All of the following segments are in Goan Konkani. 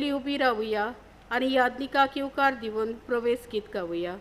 पयलीं उबी रावया आनी यादनिकाक येवकार दिवन प्रवेश गीत गावया.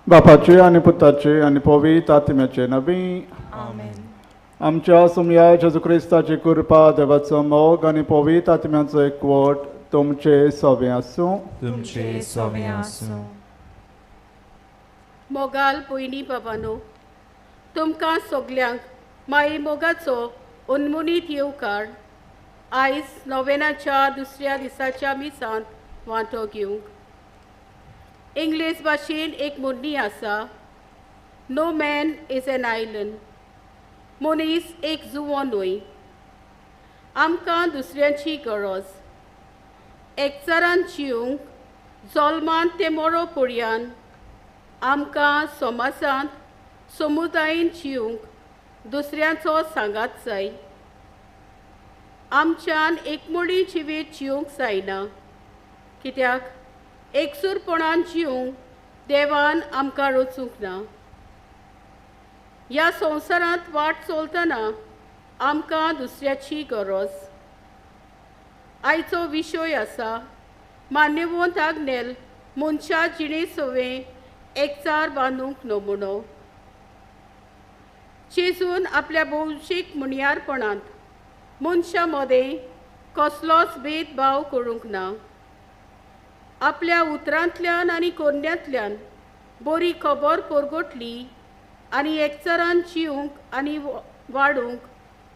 बापाचे आनी पुताचे आनी पवित्र आत्म्याचे नवी आमच्या सुमया जेजू क्रिस्ताची कृपा, देवाचो मोग आनी पवित्र आत्म्याचो एकवट तुमचे सवे आसूं. तुमचे सवे आसूं. मोगाल पयलीं बाबानो, तुमकां सगल्यांक माई मोगाचो उन्मुनीत येवकार आयज नोवेनाच्या दुसऱ्या दिसाच्या मिसांत वांटो घेवंक. इंग्लीश भाशेन एक म्हणणी आसा, no man is an island. मनीस एक जुवो न्हय. आमकां दुसऱ्यांची गरज. एकचारान जिवंक जल्मान ते मरो पर्यंत आमकां समाजांत समुदायेन जिवंक दुसऱ्यांचो सांगात जाय. आमच्यान एकमोडी जिवीत जिवंक जायना, कित्याक एकसूरपणान जिवंक देवान आमकां रचूंक ना. ह्या संवसारांत वाट चलतना आमकां दुसऱ्याची गरज. आयचो विशय आसा मान्यवंत आग्नेल मनशा जिणे सवें एकचार बांदूंक नमुनो. जेजून आपल्या भौशीक मुणयारपणांत मनशां मदें कसलोच भेदभाव करूंक ना. आपल्या उतरांतल्यान आनी कोरण्यांतल्यान बरी खबर परगटली आनी एकचारान जिवंक आनी वाडूंक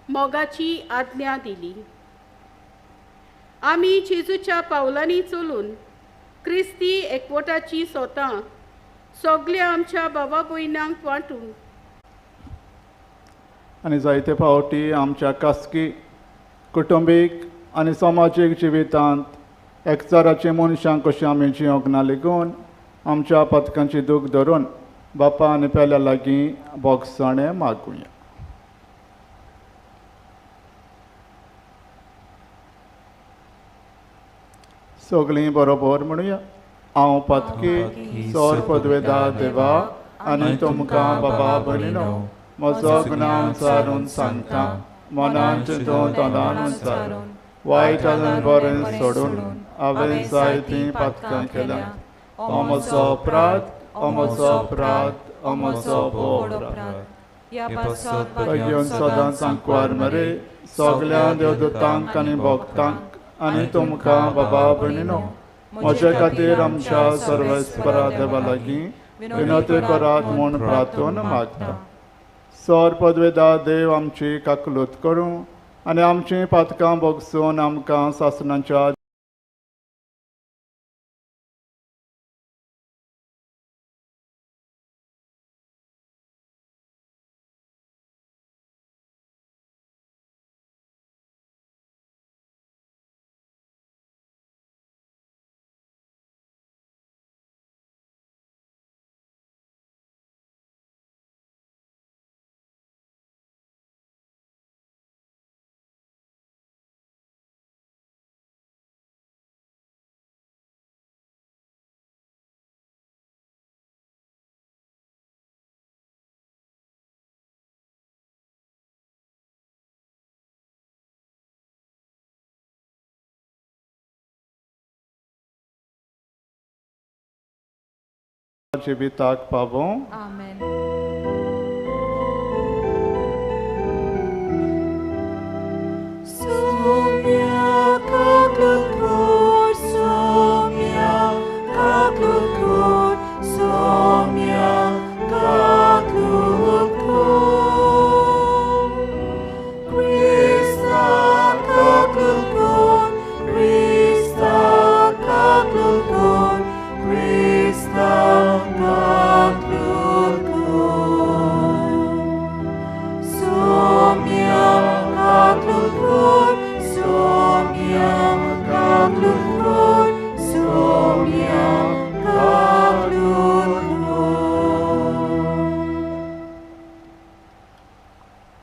मोगाची आज्ञा दिली. आमी जेजूच्या पावलांनी चलून क्रिस्ती एकवटाची सोतां सगल्या आमच्या बाबा भयणांक वांटून आनी जायते फावटी आमच्या खासगी, कुटुंबीक आनी समाजीक जिवितांत एकचाराचे मनशांक कशें आमी जिवंक ना लेगून आमच्या पथकांची दूख धरून बापा आनी पेल्या लागीं भोगसाणें मागुया. सगळीं बरोबर म्हणुया, हांव पातकी सोर पदवेदा देवा आनी तुमकां बाबा भयणीनो म्हजो गुन्यांव उचारून सांगता, मनान चिंतून तोंडान उचारून वायट आनी बरें सोडून हांवें जायतीं पातकां केल्यात. हो म्हजो अपराध, हो म्हजो अपराध, हो म्हजो भोव अपराध. घेवन सदांच आंकवार मरे सगल्या देवदूतांक आनी भक्तांक आनी तुमकां बाबा भयणीनो म्हजे खातीर आमच्या सर्वेस्परा देवा लागीं विनवती करात म्हूण प्रार्थून मागता. सर पदवेदा देव आमची काकलूत करूं आनी आमचीं पातकां भोगसून आमकां सासणाच्या जिविताक पावों. आमेन.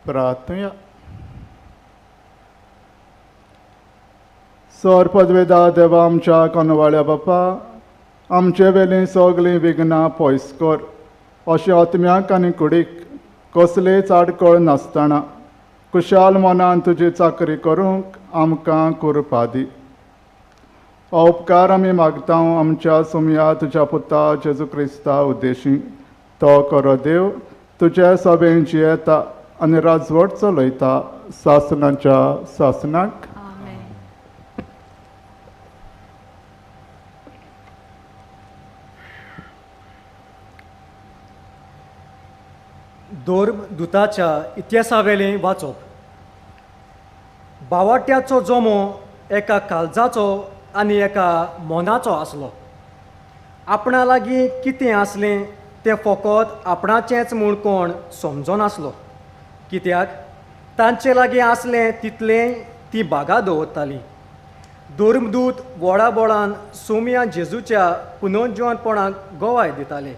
प्रार्थना. सोर पदवेदा देवा आमच्या कोनवाळ्या बापा, आमचे वेलीं सगळीं विघ्नां पयस कर, अशें आत्म्याक आनी कुडीक कसलेच आडखळ नासतना कुशाल मनान तुजी चाकरी करूंक आमकां कृपा दी. हो उपकार आमी मागता आमच्या सुमया तुज्या पुता जेजू क्रिस्ता उद्देशी. तो करो देव तुज्या सभेन जियेता आनी राजवट चलयता सासनाच्या सासनाक. धर्मदुताच्या इतिहासावेलें वाचप. बावाट्याचो जमो एका काळजाचो आनी एका मनाचो आसलो. आपणा लागीं कितें आसलें तें फकत आपणाचेंच म्हूण कोण समजनासलो, कित्याक तांचे लागीं आसलें तितलें ती बागा दवरताली. धर्मदूत व्हडा बोळान सोम्या जेजूच्या पुनर्जिवनपणाक गवाय दिताले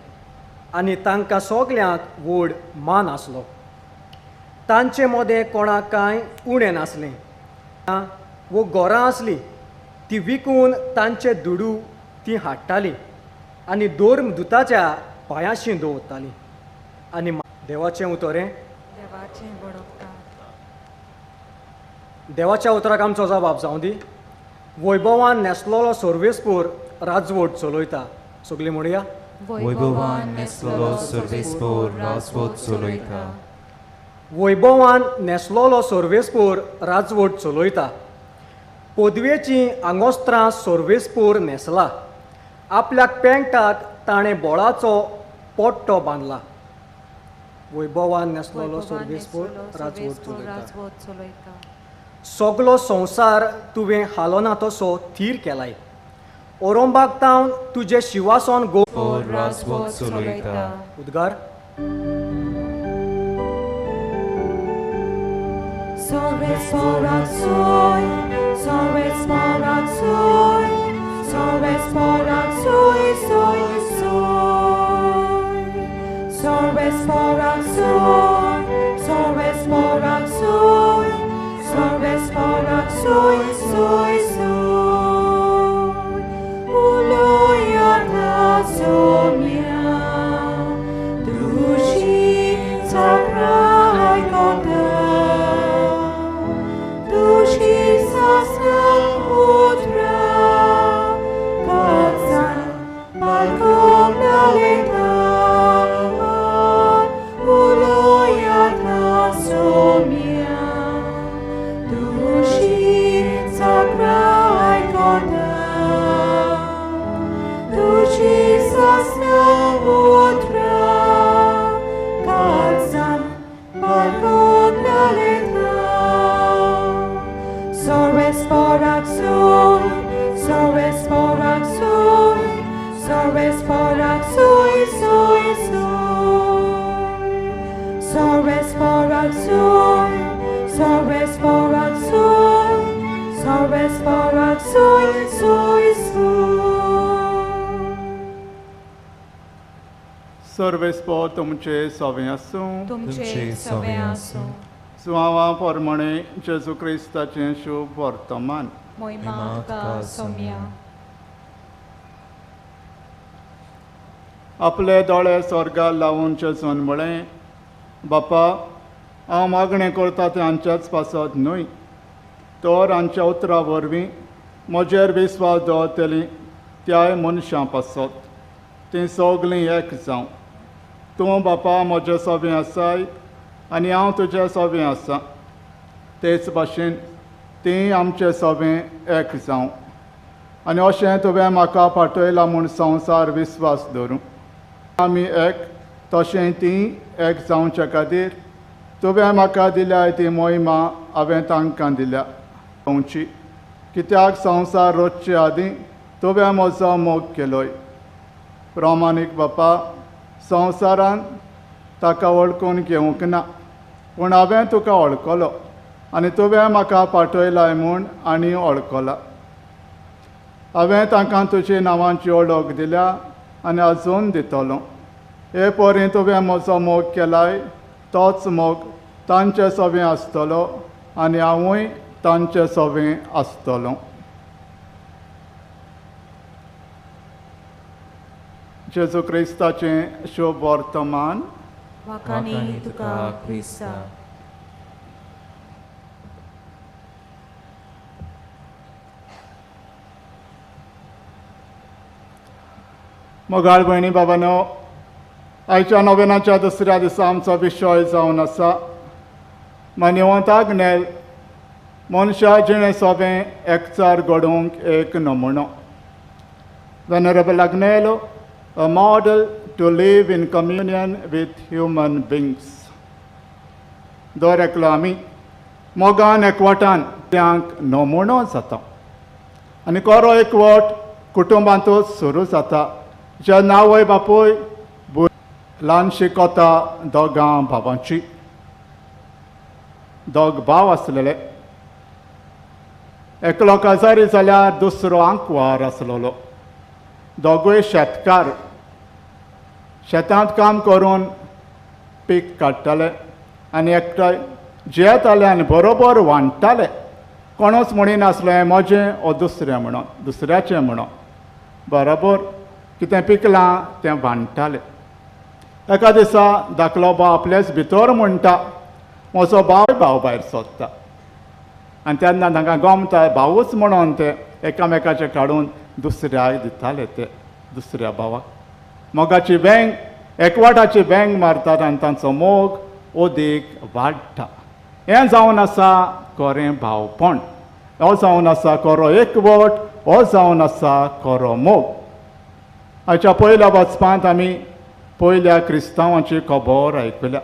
आनी तांकां सगल्यांक व्हड मान आसलो. तांचे मदें कोणाक कांय उणें नासलें वो घरां आसलीं ती विकून तांचे दुडू ती हाडटालीं आनी धर्मदुताच्या पांयाशी दवरतालीं. आनी देवाचें उतरें देवाच्या उतराक आमचो जबाब जावं दी. वैभवान न्हेसलेलो सर्वेस्पोर राजवट चलयता. सगळीं म्हणया, वैभवान न्हेसलेलो सर्वेस्पोर राजवट चलयता. वैभवान न्हेसलेलो सर्वेस्पोर राजवट चलयता. पदवेचीं आंगोस्त्रां सर्वेस्पोर न्हेसला. आपल्याक पेंटाक ताणें बोळाचो पट्टो बांदला. वैभवान न्हेसलेलो सर्वेस्पोर राजवट चलयता. सगलो संवसार तुवें हालोना तसो थीर केलाय. ओरोंबाक तावन तुजें शिवासन गो राजवट चलयता. उद्गार. सर्वेस्पोर तुमचे सवे आसूं. तुमचे सवे आसूं. सुवावा प्रमाणे जेजू क्रिस्ताचें शुभ वर्तमान. मोहिमा तुका सोम्या. आपले दोळे स्वर्गार लावन जेजून म्हळें, बापा, हांव मागणें करता तें हांच्याच पासत न्हय, तर हांच्या उतरां वरवीं म्हजेर विस्वास दवरतलीं त्याय मनशां पासत. तीं सगळीं एक जावं. तूं बापा म्हजे सोबें आसाय आनी हांव तुजे सोबें आसा, तेच भाशेन तीं आमचे सोबें एक जावं. आनी अशें तुवें म्हाका पाठयलां म्हूण संवसार विस्वास दवरूं. आमी एक तशें तीं एक जावचे खातीर तुवें म्हाका दिल्या ती मोहिमा हांवें तांकां दिल्या जावची. कित्याक संवसार रोजचे आदीं तुवें म्हजो मोग केलोय. प्रामाणीक बापा, संवसारान ताका वळखून घेवंक ना, पूण हांवें तुका वळखलो आनी तुवें म्हाका पाठयलाय म्हूण आनी वळखला. हांवें तांकां तुजी नांवांची वळख दिल्या आनी अजून दितलो. हे परी तुवें म्हजो मोग केलाय तोच मोग तांचे सोबें आसतलो आनी हांवूय तांचे सोबें आसतलो. जेजू क्रिस्ताचें शुभ वर्तमान. वाखाणी तुका क्रिस्ता. मोगाळ भयणी बाबांनो, आयच्या नोवेनाच्या दुसऱ्या दिसा आमचो विशय जावन आसा मान्यवंत आग्नेल मनशा जिणे सोबें एकचार घडोवंक एक नमुनो. Venerable Agnelo, a model to live in communion with human beings. दर एकलो आमी मोगान एकवटान त्यांक नमुनो जाता आनी कोरो एकवट कुटुंबांतूच सुरू जाता. जेन्ना आवय बापूय ल्हानशी कथा दोगां भावांची. दोग भाव आसलेले, एकलो काजारी जाल्यार दुसरो आंकवार आसलेलो. दोगूय शेतकार, शेतांत काम करून पीक काडटाले आनी एकठांय जियेताले आनी बरोबर वांट्टाले. कोणूच म्हणिनासलें म्हजें ओ दुसरें म्हणून, दुसऱ्याचें म्हणून. बरोबर कितें पिकलां तें वांट्टाले. एका दिसा धाकलो भाव आपलेच भितर म्हणटा, म्हजो भाव भाव भायर सोदता. आनी तेन्ना तांकां गमता भावूच म्हणून ते एकामेकाचे काडून दुसऱ्याक दिताले, ते दुसऱ्या भावाक. मोगाची बँक, एकवटाची बँक मारतात आनी तांचो मोग ओदीक वाडटा. हें जावन आसा खरें भावपण, हो जावन आसा खरो एकवट, हो जावन आसा खरो मोग. आयच्या पयल्या वाचपांत आमी पयल्या क्रिस्तांवांची खबर आयकल्या.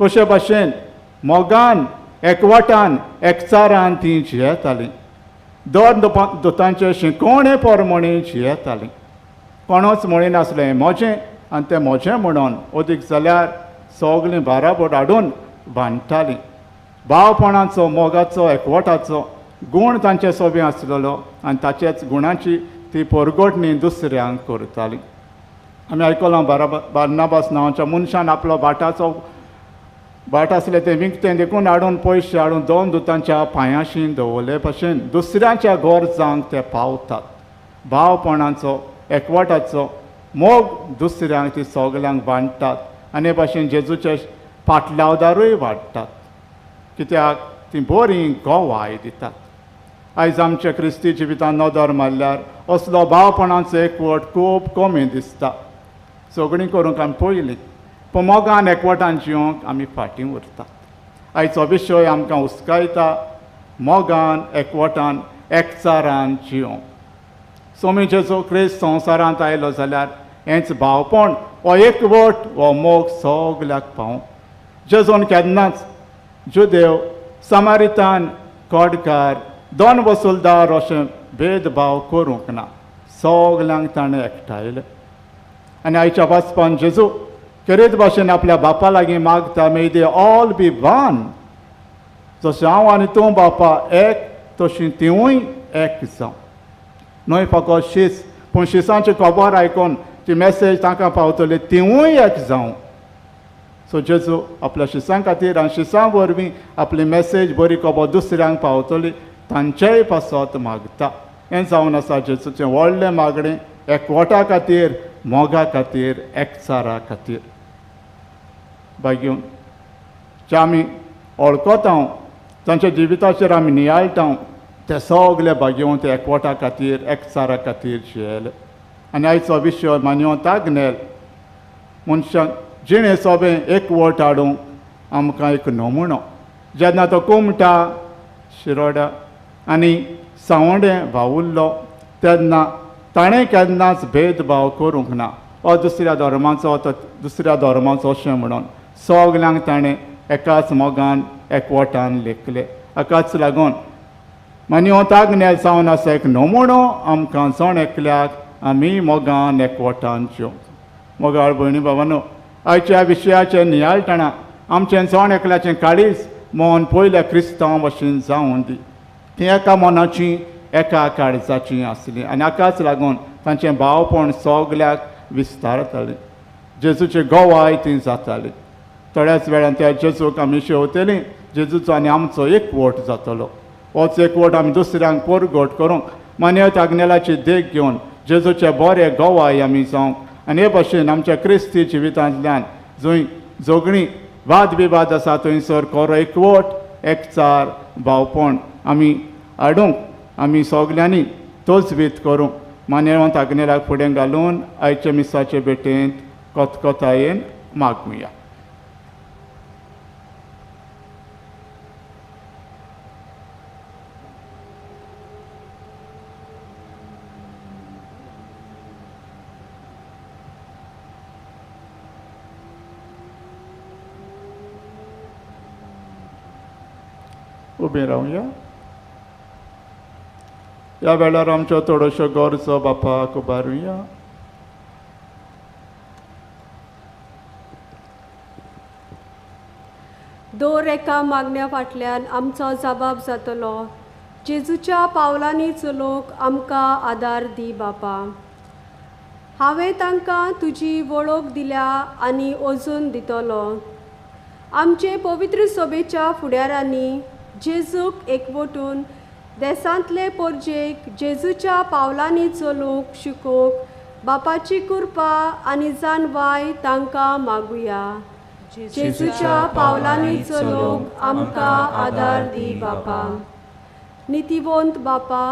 कशे भाशेन मोगान एकवटान एकचारान तीं जियेतालीं. दर दुतांचे शिकोवणे प्रमाणे जियेतालीं. कोणूच म्हणिनासलें म्हजें आनी तें म्हजें म्हणून. अदीक जाल्यार सगळीं बाराबर हाडून बांदतालीं. भावपणाचो, मोगाचो, एकवटाचो गूण तांचे सोबें आसलेलो आनी ताचेच गुणाची ती परगटणी दुसऱ्यांक करताली. आमी आयकलां बार्नाबास नांवाच्या मनशान आपलो भाटाचो भाट आसलें तें विकतें देखून हाडून पयशे हाडून दोन दुतांच्या पांयांशी दवरले भशेन दुसऱ्यांच्या गरजांक ते पावतात. भावपणाचो, एकवटाचो मोग दुसऱ्यांक ती सगल्यांक बांदतात आनी हे भाशेन जेजूचे पाटलावदारूय वाडटात. कित्याक ती बरी गवाय दितात. आयज आमच्या क्रिस्ती जिवितान नदर मारल्यार असलो भावपणाचो एकवट खूब कमी दिसता. सगळीं करूंक आमी पयलीं, पूण मोगान एकवटान जिवंक आमी फाटीं उरतात. आयचो विशय आमकां हुस्कायता मोगान एकवटान एकचारान जिवंक. स्वामी जेजू क्रिस्त संवसारांत आयलो जाल्यार हेंच भावपण, हो एकवट, हो मोग सगल्याक पावूं. जेजून केन्नाच जुदेव, समारितान, कोडकार, दोन वसुलदार अशें भेदभाव करूंक ना. सगल्यांक ताणें एकठांयलें. आनी आयच्या वाचपान जेजू खेरीत भाशेन आपल्या बापा लागीं मागता, may they all be one. जशें हांव आनी तूं बापा एक, तशी तिवूय एक जावं. न्हय फकत शीस, पूण शिसांची खबर आयकून ती मॅसेज तांकां पावतली, तिवूय एक जावं. सो जेजू आपल्या शिसां खातीर आनी शिसां वरवीं आपली मॅसेज बरी खबर दुसऱ्यांक पावतली तांचेय पासत मागता. हें जावन आसा जेजूचें व्हडलें मागणें, एकवटा खातीर, मोगा खातीर, एकचारा खातीर. भाग्यून जे आमी वळखता, तांच्या जिविताचेर आमी नियाळटा, ते सगळे भाग्यवंत एकवटा खातीर, एकचारा खातीर जियेले. आनी आयचो विशय मान्योत आग्नेल मनशांक जिणे सोबें एकवट हाडूंक आमकां एक नमुनो. जेन्ना तो कुमटा शिरोडा आनी सांवडें वावुरलो तेन्ना ताणें केन्नाच भेदभाव करूंक ना, ओ दुसऱ्या धर्माचो तो दुसऱ्या धर्माचो अशें म्हणून सगल्यांक ताणें एकाच मोगान एकवटान लेखले. हाकाच लागून मान्योत आग्नेल जावन आसा एक नमुनो आमकां जण एकल्याक आमी मोगान एकवटान जेवंक. मोगाळ भयणी बाबानो, आयच्या विशयाचें नियाळटना आमचें जण एकल्याचें काळीज मन पयल्या क्रिस्तांव भशेन जावन दी. ती एका मनाची एका काळजाची आसली आनी हाकाच लागून तांचें भावपण सगल्याक विस्तारतालें. जेजूचे गोवाय ती जाताली. थोड्याच वेळान त्या जेजूक आमी शेवतलीं, जेजूचो आनी आमचो एकवट जातलो. होच एकवट आमी दुसऱ्यांक परगट करूंक मान्यत आग्नेलाची देख घेवन जेजूचे बरे गोवाय आमी जावंक आनी हे भशेन आमच्या क्रिस्ती जिवितांतल्यान जंय झगडीं वाद विवाद आसा थंयसर खरो एकवट एकचार भावपण आमी हाडूंक आमी सगल्यांनी तजवीज करूंक मान्यवंत आग्नेलाक फुडें घालून आयच्या मिसाचे भेटेंत कथकथायेन मागुया. उबें रावया. ह्या वेळार आमच्यो थोड्योश्यो गरजो बापाक उबारुया. दर एका मागण्या फाटल्यान आमचो जबाब जातलो. जेजूच्या पावलांनी चलोवंक आमकां आदार दी बापा. हांवें तांकां तुजी वळख दिल्या आनी अजून दितलो. आमचे पवित्र सभेच्या फुडारांनी जेजूक एकवटून देसांतले परजेक जेजूच्या पावलांनी चलूंक शिकोवंक बापाची कृपा आनी जाणवाय तांकां मागुया. जेजूच्या पावलांनी चलूंक आमकां आदार दी बापा. नितीवंत बापा,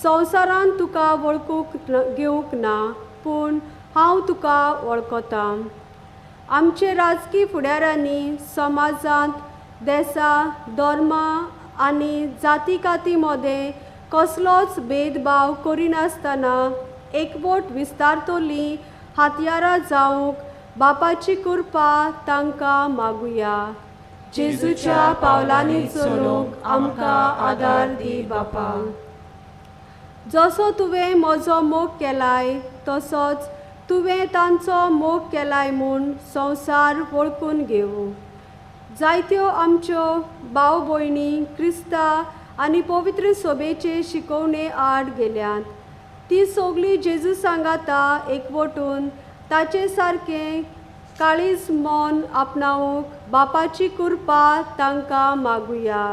संवसारान तुका वळखूंक घेवंक ना, पूण हांव तुका वळखतां. आमचे राजकी फुडारांनी समाजांत देसा, धर्मा आनी जाती काती मदें कसलोच भेदभाव करिनासतना एकवट विस्तारतली हत्यारां जावंक बापाची कृपा तांकां मागुया. जेजूच्या पावलांनी चलूंक आमकां आदार दी बापा. जसो तुवें म्हजो मोग केलाय तसोच तुवें तांचो मोग केलाय म्हूण संवसार वळखून घेवं. जायत्यो आमच्यो भाव भयणी क्रिस्ता आनी पवित्र सभेचे शिकोवणे आड गेल्यात. ती सगळीं जेजू सांगाता एकवटून ताचे सारकें काळीज मन आपणावंक बापाची कृपा तांकां मागुया.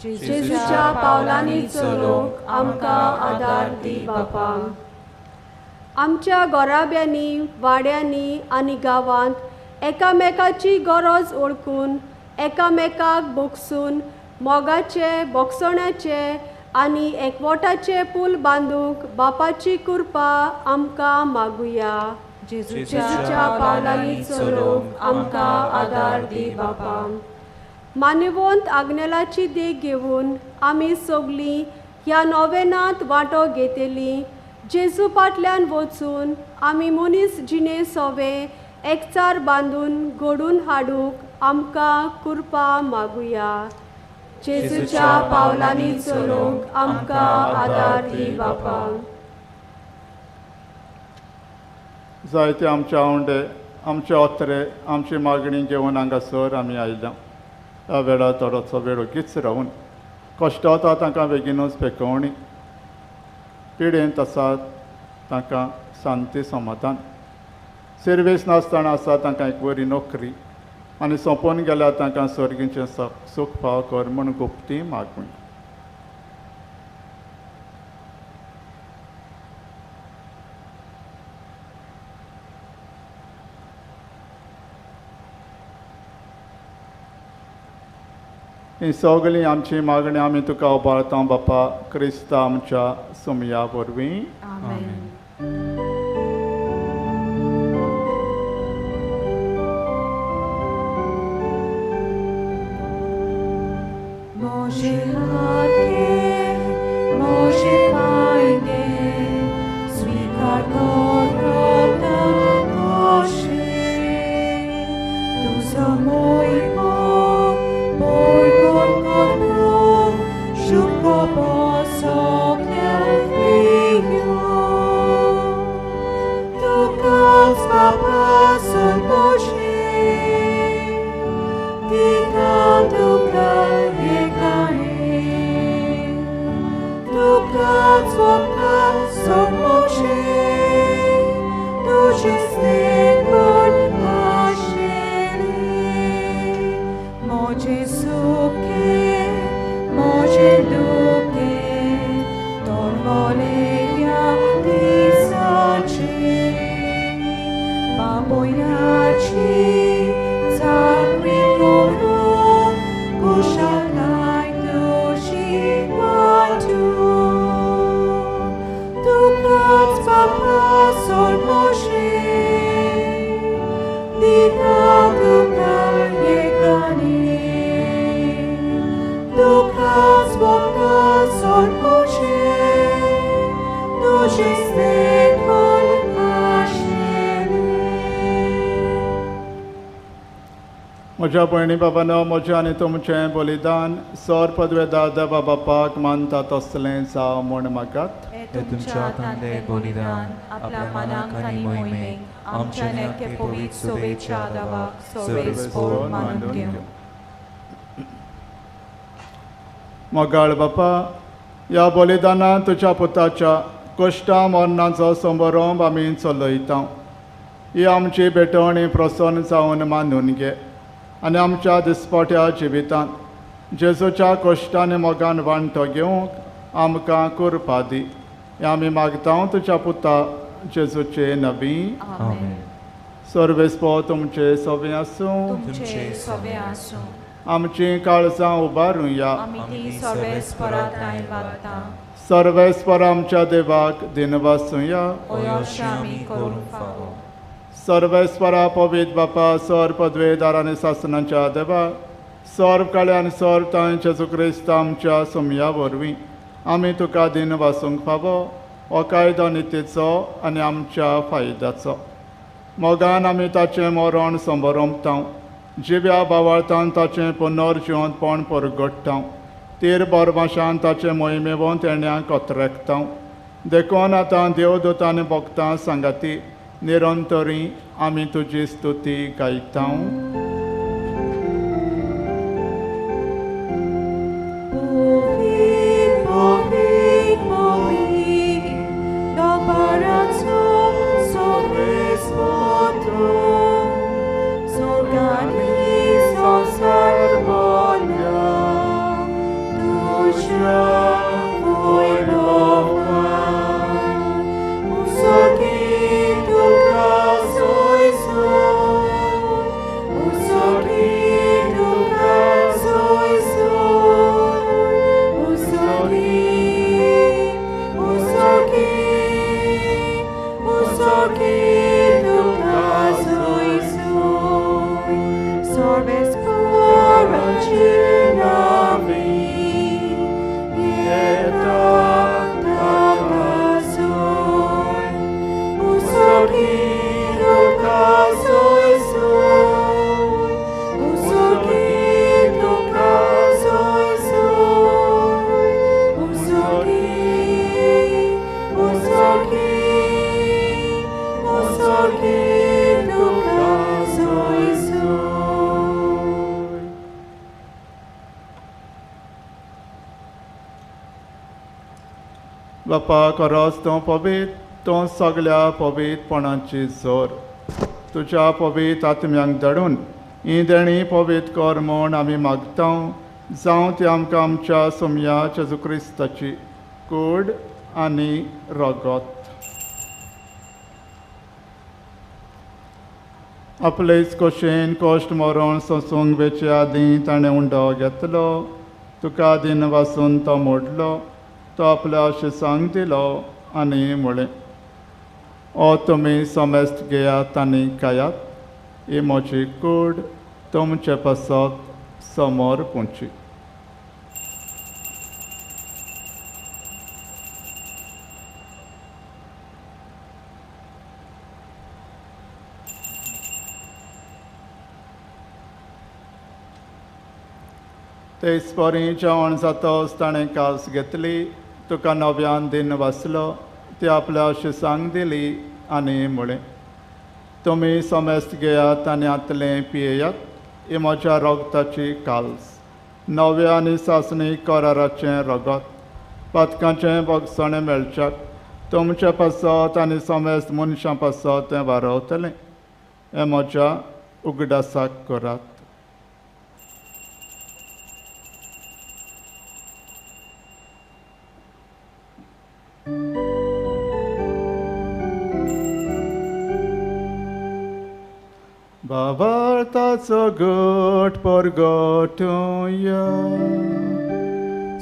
जेजूच्या पावलांनी चलूंक आमकां आदार दी बापा. आमच्या घराब्यांनी, वाड्यांनी आनी गांवांत एकामेकाची गरज वळखून एकामेकाक बोगसून मोगाचे, बोगसण्याचे आनी एकवटाचे पूल बांदूंक बापाची कृपा आमकां मागुया. जेजूच्या पावलांनी चलूंक आमकां आदार दी बापा. मानवंत आग्नेलाची देख घेवन आमी सगळीं ह्या नोवेनांत वांटो घेतली. जेजू फाटल्यान वचून आमी मनीस जिणे सोवे एकचार बांदून घडून हाडूंक आमकां कृपा मागुया. जेजूच्या पावलांनी चलूंक आमकां आदार दी बापा. जायते आमचे आवंडे, आमचे ओत्रे, आमची मागणी घेवन हांगासर आमी आयल्या. ह्या वेळार थोडोसो वेळ ओगीच रावून कश्ट वता तांकां बेगीनूच पेकोवणी, पिडेंत आसात तांकां शांती समाधान, सिर्वीस नासतना आसा तांकां एक बरी नोकरी आनी सोंपोवन गेल्यार तांकां सर्गीचें सूख फाव कर म्हूण गुप्ती मागून. ही सगळीं आमची मागणी आमी तुका उबारता बापा, क्रिस्ता आमच्या सुमया वरवीं. आमेन. मोजे हात घे, मोजे पांय घे, स्वीकार कर प्रभा तशें. तुजो मोहिमो बरगत करून शुभ सगळ्यांक दियो. तुकाच बापा सोड दिता तुका एकाने. तुकाच बापा सोड तुजें स्नेहपण आशिल्लें. म्हजें सुखें म्हजें दुखें तोरवलें ह्या दिसाचें. बापोयाची चाकरी करून कुशळटाय तुजी वाटू. तुकाच बापा सोड दिता तुका एकाने. तुकाच बापा सोड तुजें स्नेहपण आशिल्लें. म्हज्या भयणी बाबानो, म्हजें आनी तुमचें बलिदान सोर पदवेदा देवा बापाक मानता तसलें जावं म्हूण मागात. हें तुमच्या हातांतलें बलिदान आपल्या मनाक आनी मोहिमेक आमच्या नेके पवित्र सोबेच्या देवाक सर्वेस्पोर मानून घेवं. मोगाळ बापा, ह्या बलिदानान तुज्या पुताच्या कश्टा मरणाचो समारंभ आमी चलयता. ही आमची भेटवणी प्रसन्न जावन मानून घे आनी आमच्या दिसपट्या जिवितांत जेजूच्या कश्टांनी मोगान वांटो घेवंक आमकां कृपा दी. हें आमी मागता तुज्या पुता जेजूचे नवी. आमेन. सर्वेस्पो तुमचे सवे आसूं. तुमचे सवे आसूं. आमचीं काळजां उबारुया. आमी ती सर्वेस्परा थांय वागता. सर्वेस्पर आमच्या देवाक दिनवासुया. अशें आमी करूंक फावो. सर्वेस्परा पवित्र बापा, सर पदवेदार आनी सासणाच्या देवा, सर्व काळे आनी सर्व तांय जेजू क्रिस्त आमच्या सोमया वरवीं आमी तुका दिन वासूंक फावो. हो कायदो नितीचो आनी आमच्या फायद्याचो. मोगान आमी ताचें मरण संबरंपता, जिव्या बावाळतान ताचें पुनर्जिवंतपण परगट्टा, तीर बोरभाशान ताचें मोहिमेवंत येण्यांक कोतरेकता. देखून आतां देवदूतांनी भक्तां सांगाती निरंतरी आमी तुजी स्तुती गायता. बापा खरोच तूं पवित्र, तूं सगळ्या पवित्रपणाची जोर. तुज्या पवित्र आत्म्यांक धाडून ही देणी पवित्र कर म्हूण आमी मागता. जावं ती आमकां आमच्या सोमया जेजू क्रिस्ताची कूड आनी रगत. आपलेच कशेन कश्ट मरण सोंसूंक वेचे आदीं ताणें उंडो घेतलो, तुका दिन वासून तो मोडलो, तो आपल्या शिसांक दिलो आनी म्हळें, ओ तुमी समेस्त घेयात आनी खायात, ही म्हजी कूड तुमचे पासत समोर पुंची. तेच परी जेवण जातच ताणें कास घेतली, तुका नव्यान दिन वाचलो, ती आपल्या शिसांक दिली आनी म्हळें, तुमी समेस्त घेयात आनी हातलें पियेयात, ही म्हज्या रोगताची काल्स, नव्या आनी सासणी कराराचें रगत, पातकांचें भोगसणें मेळच्याक तुमचे पासत आनी समेस्त मनशां पासत तें वारवतलें. हें म्हज्या उगडासाक करात. भावार्थाचो गट परगटुया.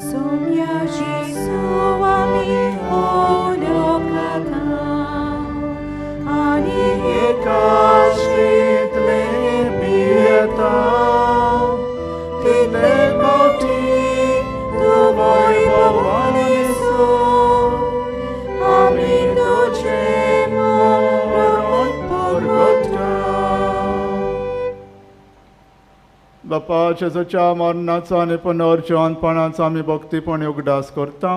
सोम्या जेजू आमी ओलोकाता आनी एकाश्रीतले पियेता तितले फावटी तूं वैभवान येसू आमी तुजें मरण परगटा. बापा जेजूच्या मरणाचो आनी पुनर्जिवनपणाचो आमी भक्तीपणी उगडास करता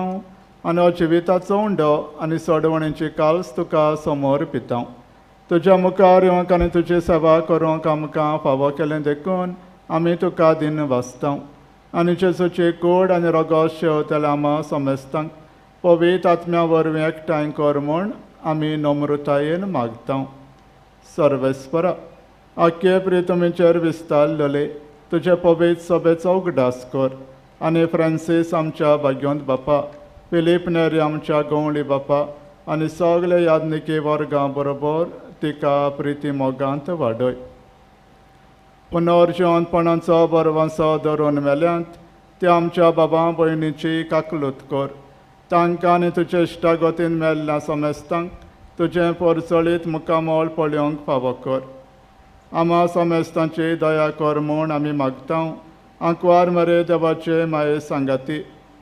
आनी हो जिविताचो उंडो आनी सोडवणेची काल्स तुका समोर पिता. तुज्या मुखार येवंक आनी तुजी सेवा करूंक आमकां फावो केलें देखून आमी तुका दिन वाचता आनी जेजूची कूड आनी रगत शेवतल्या आमा समेस्तांक पवित्र आत्म्या वरवीं एकठांय कर म्हूण आमी नम्रतायेन मागता. सर्वेस्परा आख्खे प्रितमीचेर विस्तारलेले तुजे पवित्र सभेचो उगडास कर आनी फ्रांसीस आमच्या भाग्योंत बापा, फिलीप नेरी आमच्या गवळी बापा आनी सगळे यादनिकी वर्गां बरोबर तिका प्रिती मोगांत वाडय. पुनर्जिवनपणाचो बरवांसो धरून मेल्यांत ते आमच्या बाबा भयणीची काकलूत कर. तांकां आनी तुजे इश्टागतीन मेल्ल्या समेस्तांक तुजें परचळीत मुखामळ पळोवंक फावो कर. आमा समेस्तांची दया कर म्हूण आमी मागता. आंकवार मरे देवाचे माये सांगाती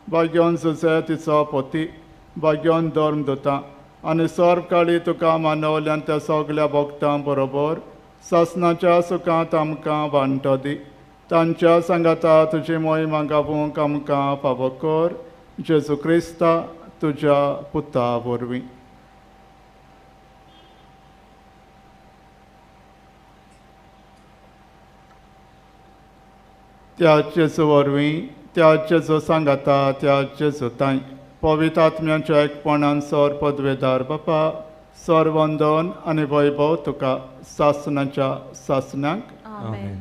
भाग्योन जुजे तिचो पोती भाग्योन धर्म दुता आनी सर्व काळी तुका मानवल्यान त्या सगल्या भक्तां बरोबर सासनाच्या सुखांत आमकां वांटो दी. तांच्या सांगाता तुजी मोहिमा गावूंक आमकां फावो कर. जेजू क्रिस्ता तुज्या पुता वरवीं. त्या जेजू वरवीं, त्या जेजू सांगाता, त्या जेजू तांय पवित्र आत्म्याच्या एकपणान सर पदवेदार बापा, सर वंदन आनी वैभव तुका सासनाच्या सासनाक. आमेन.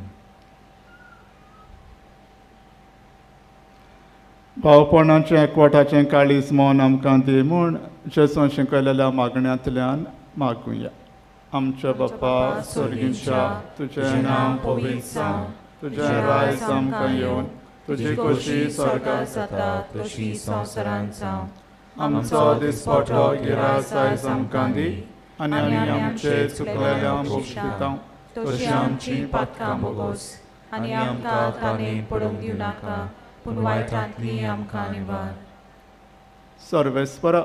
भावपणाचें एकवटाचें काळीज मन आमकां दी म्हूण जेजून शिकयलेल्या मागण्यांतल्यान मागुया. आमच्या बापा स्वर्गींच्या, तुजें नांव पवित्र जावं, तुजें राज आमकां येवन, तुजी खोशी स्वर्गांत जाता तशी संवसारांत जावं. आमचो दिसपटो गिरास आयज आमकां दी आनी आमी आमचे चुकलेल्या भोगशिता तशी आमची पातकां भोगोस आनी आमकां ताणें पडूंक दिवं नाका, पूण वायटांतली आमकां निवार. सर्वेस्परा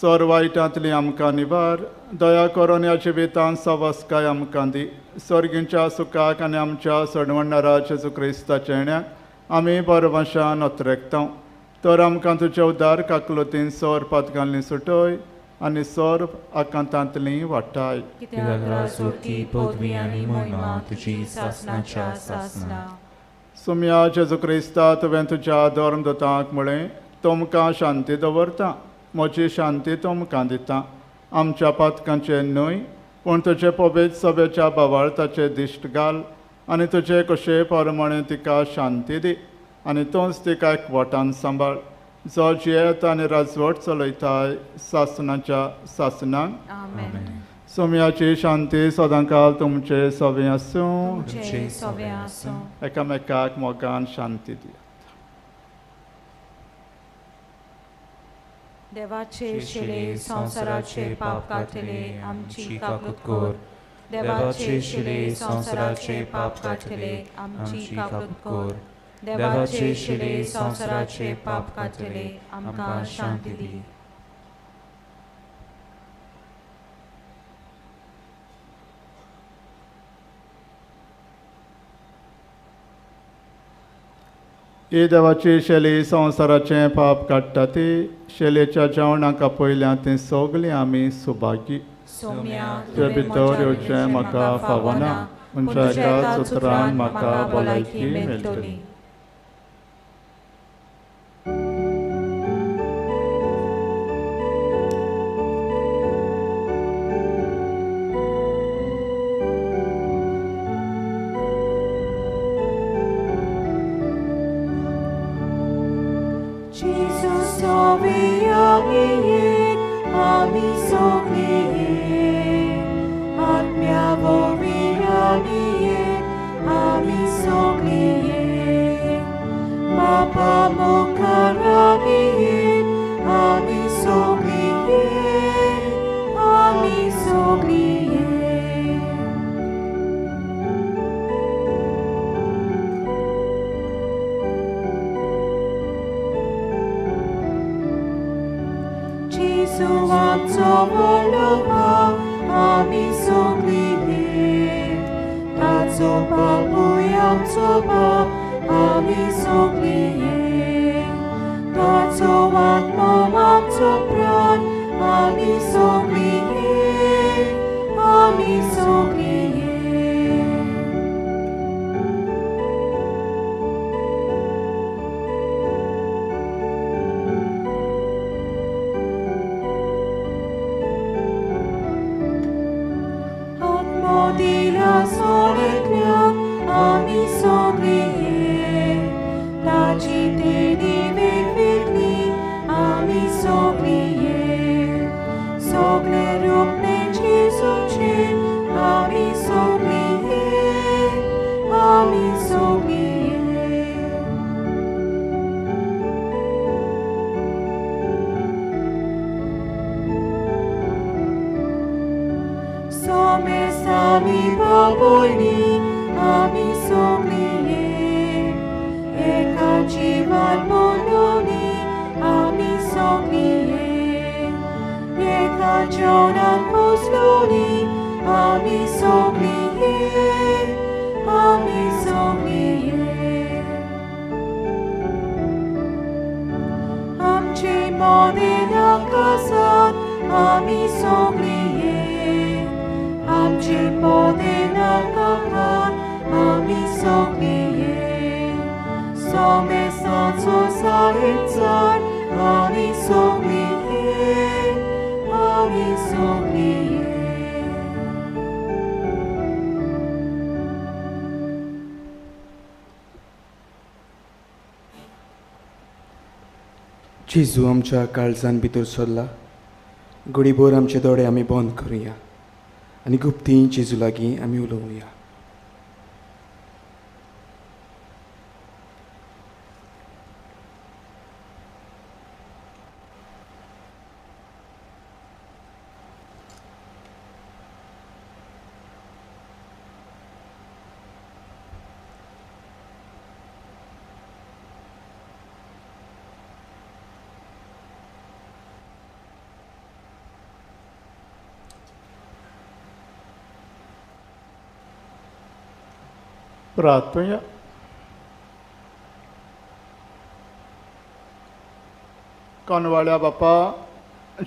सर वायटांतली आमकां निवार. दया करून ह्या जिवितांत सवस्काय आमकां दी. सर्गींच्या सुखाक आनी आमच्या सडवणणारा जेजू क्रिस्ताच्या येण्याक आमी बरवाशान अत्रेकता. तर आमकां तुजे उदार काकलुतीन सर पातकांतली सुटय आनी सर आकांतांतली वाटाय. सुम्या जेजू क्रिस्ता, तुवें तुज्या धर्म दुतांक म्हळें, तुमकां शांती दवरता, म्हजी शांती तुमकां दिता. आमच्या पातकांचेर न्हय पूण तुजे पवित्र सभेच्या भावार्थाचे दिश्ट घाल आनी तुजे कशे प्रमाणे तिका शांती दी आनी तूंच तिका एकवटान सांबाळ, जो जियेत आनी राजवट चलयताय सासनाच्या सासनाक. सोम्याची शांती सदांकाल तुमचे सवे आसूं. एकामेकाक मोगान शांती दी. देवाचे शिले संवसाराचे पाप काडटले आमची काकूत कर. देवाचे शिले संवसाराचे पाप काडटले आमची काकूत कर. देवाचे शिले संवसाराचे पाप काडटले आमकां शांती दी. ही देवाची शेली संवसाराचें पाप काडटा ती शेलेच्या जेवणाक आपयल्या तें सगळीं आमी सुभागी. तुजे भितर येवचें म्हाका फावना, पूण एका सुत्रान म्हाका भलायकी मेळटली. जेजू आमच्या काळजान भितर सरला. घडीभर आमचे दोळे आमी बंद करुया आनी गुप्ती जेजू लागीं आमी उलोवया. प्रार्थना. कोनवाळ्या बापा,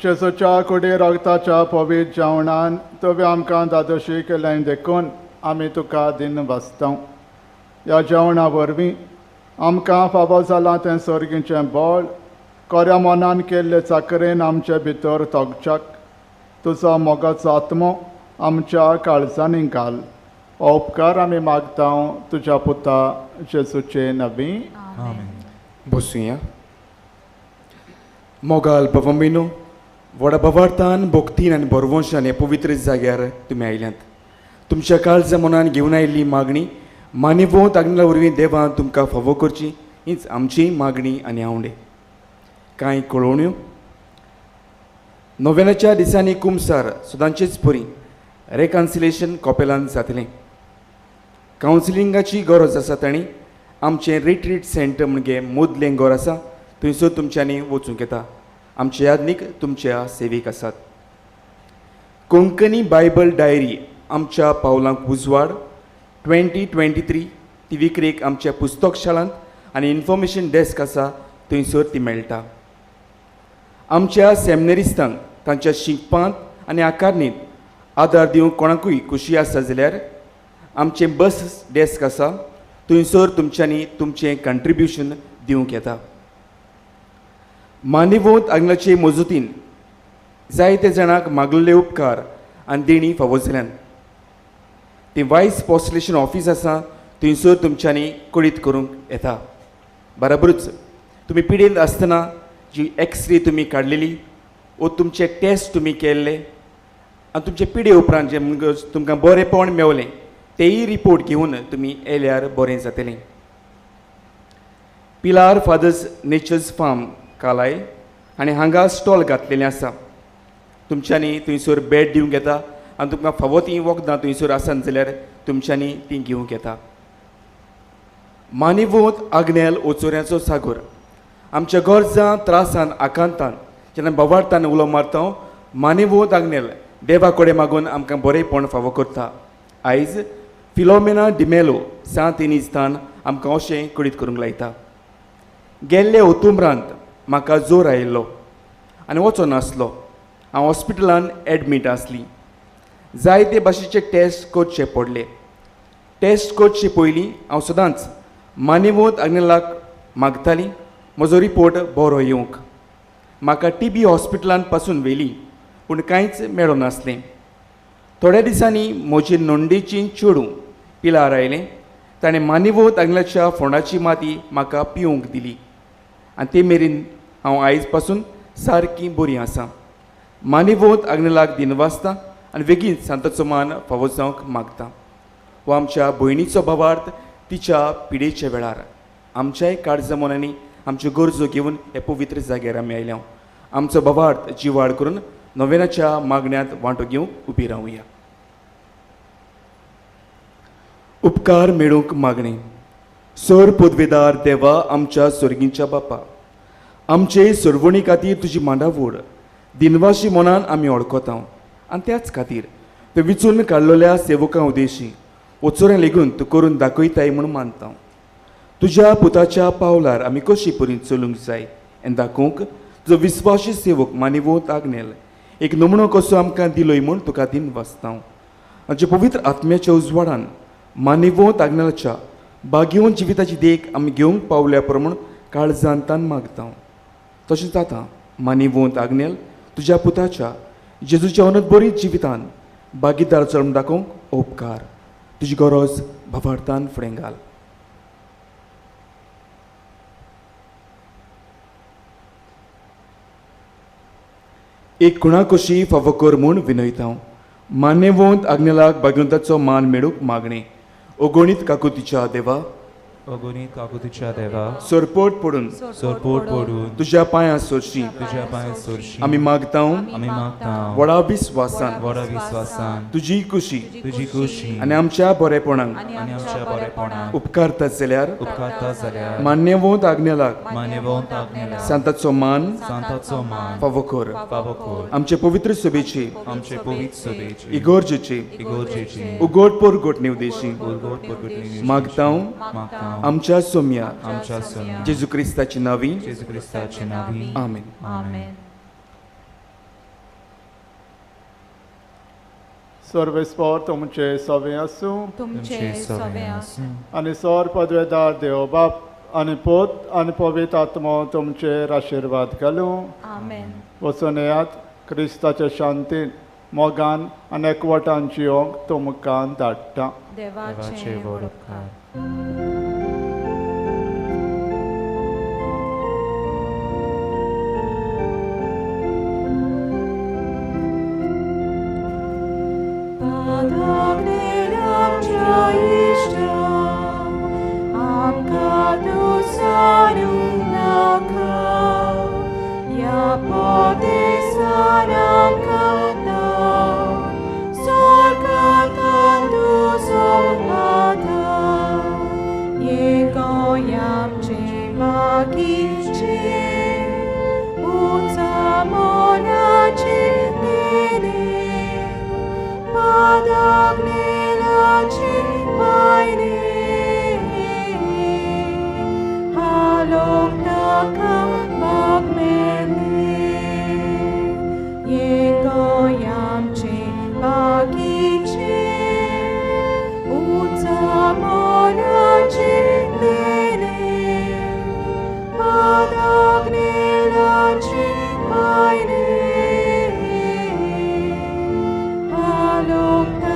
जेजूच्या कुडी रगताच्या पवित्र जेवणान तुवें आमकां दादोशी केलें देखून आमी तुका दिन वाचता. ह्या जेवणा वरवीं आमकां फावो जालां तें सर्गीचें बळ कोऱ्या मनान केल्ले चाकरेन आमचे भितर तोगच्याक तुजो मोगाचो आत्मो आमच्या काळजांनी घाल. हो उपकार आमी मागता तुज्या पुता जेजूचे नवी. बसुया. मोगाल बाबांनो, व्हडा भावार्थान भक्तीन आनी बरवंशान ह्या पवित्र जाग्यार तुमी आयल्यात. तुमच्या काळजा मनान घेवन आयिल्ली मागणी मानेवोत आग्नेला वरवीं देवान तुमकां फावो करची हीच आमची मागणी आनी आवडे. कांय कळोवण्यो. नोव्यानाच्या दिसांनी कुमसार सदांचेच परी रेकन्सिलेशन कॉपेलान जातलें. कावन्सिलिंगाची गरज आसा तांणी आमचें रिट्रीट सेंटर म्हणजे मुदलें घर आसा थंयसर तुमच्यांनी वचूंक येता. आमचे यादनीक तुमच्या सेवेक आसात. कोंकणी बायबल डायरी आमच्या पावलांक उजवाड 2023 ती विक्रेक आमच्या पुस्तकशाळांत आनी इन्फॉर्मेशन डेस्क आसा थंयसर ती मेळटा. आमच्या सेमिनरिस्तांक तांच्या शिकपांत आनी आकारणींत आदार दिवंक कोणाकूय खुशी आसा जाल्यार आमचें बस डेस्क आसा थंयसर तुमच्यांनी तुमचें कंट्रिब्युशन दिवंक येता. मानेवोंत आंगणाचे मजुतीन जायते जाणांक मागलेले उपकार आनी देणी फावो जाल्यान ती वायस पोस्टलेशन ऑफीस आसा थंयसर तुमच्यांनी कळीत करूंक येता. बराबरूच तुमी पिडेंत आसतना जी एक्सरे तुमी काडलेली वो तुमचे टेस्ट तुमी केल्ले आनी तुमचे पिडे उपरांत जे तुमकां बरेंपण मेवलें तेय रिपोर्ट घेवन तुमी येयल्यार बरें जातलें. पिलार फादर्स नेचर्स फार्म कालाय आनी हांगा स्टॉल घातलेलें आसा. तुमच्यांनी थंयसर बेड दिवंक येता आनी तुमकां फावो तीं वखदां थंयसर आसत जाल्यार तुमच्यांनी तीं घेवंक येता. मानिवोत आग्नेल ओचोऱ्याचो सागोर आमच्या गरजां त्रासान आकांतान जेन्ना बोवाळतान उलो मारता मानिवोत आग्नेल देवा कडेन मागून आमकां बरेंपण फावो करता. आयज फिलोमेना डिमेलो सांत इनिस्तान आमकां अशें कळीत करूंक लायता. गेल्ले ओतुम्रांत म्हाका जोर आयिल्लो आनी वचो नासलो. हांव हॉस्पिटलान एडमीट आसली. जायते भाशेचे टेस्ट करचे पडले. टेस्ट करचे पयलीं हांव सदांच मानेवोत आग्नेलाक मागताली म्हजो रिपोर्ट बरो येवंक. म्हाका टीबी हॉस्पिटलान पासून व्हेली पूण कांयच मेळो नासलें. थोड्या दिसांनी म्हजी नोंदेची चेडूं पिलार आयलें. ताणें मानेवोत आग्नेलाच्या फोंडाची माती म्हाका पिवंक दिली आनी ते मेरेन हांव आयज पासून सारकी बरी आसा. मानेवोत आग्नेलाक दिनवासता आनी बेगीन सांताचो मान फावो जावंक मागता. हो आमच्या भयणीचो भावार्थ तिच्या पिडेच्या वेळार आमच्याय काळजा मनांनी आमच्यो गरजो घेवन हे पवित्र जाग्यार आमी आयल्या. आमचो भावार्थ जिवाळ करून नोवेनाच्या मागण्यांत वांटो घेवंक उबी रावया. उपकार मेळूंक मागणें. सर पदवेदार देवा आमच्या सोर्गींच्या बापा, आमचे सरवणी खातीर तुजी मांडावळ दिनवाशी मनान आमी वळखता आनी त्याच खातीर ते विचून काडलेल्या सेवकां उदेशी वचोरें लेगून तूं करून दाखयताय म्हूण मानता. तुज्या पुताच्या पावलार आमी कशी परी चलूंक जाय आनी दाखोवंक तुजो विस्वाशी सेवक मानिवोत आग्नेल एक नमुनो कसो आमकां दिलोय म्हूण तुका दिनवासता. आमच्या पवित्र आत्म्याच्या उजवाडान मानिवोत आग्नेलाच्या बागेवन जिविताची देख आमी घेवंक पावल्या प्रमाण काळजान तान मागता. तशेंच आतां मानिवोत आग्नेल तुज्या पुताच्या जेजूच्या अनंत बरी जिवितान भागीदार चलून दाखोवंक उपकार. तुजी गरज भावार्थान फुडें घाल. एक कुणाकशी फावो कर म्हूण विनयता. मान्यवंत आग्नेलाक भाग्यवंताचो मान मेळूंक मागणें. अगणीत काकुतीच्या देवा, अगणीत काकुतीच्या देवा, सरपोट पडून सरपोट पडून तुज्या पांयां सोरशी तुज्या पांयां सोरशी आमी मागता, आमी मागता व्हडा विस्वासान व्हडा विस्वासान तुजी कुशी तुजी कुशी आनी आमच्या बरेपणाक आनी आमच्या बरेपणाक उपकारता जाल्यार उपकारता जाल्यार मान्यवंत आग्नेलाक मान्यवंत आग्नेलाक सांताचो मान सांताचो मान फावो कर. फावो कर. आमचे पवित्र सभेची आमचे पवित्र सभेची इगोर्जेची इगोर्जेची उगोट परगोट निवदेशी उगोट परगोट मागता मागता आमच्या सोम्या आमच्या सोम्या जेजू क्रिस्ताची नावी जेजू क्रिस्ताची नावी. आमेन. आमेन. सर्वेस्पोर तुमचे सवे आसूं तुमचे सवे आसूं. आनी सर पदवेदार देव बाप आनी पोत आनी पवित्र आत्मो तुमचेर आशिर्वाद घालूं. आमेन. वचून येयात क्रिस्ताच्या शांतीन मोगान आनी एकवटान जियोंक तुमकां धाडटा. देवाचे व्हड उपकार. म्हाका भाग मेळ्ळे ये गोंय आमचें बागीचें उंचा मोलाचें लेणें पादाग्नेलाचें पायणें पालोकताचें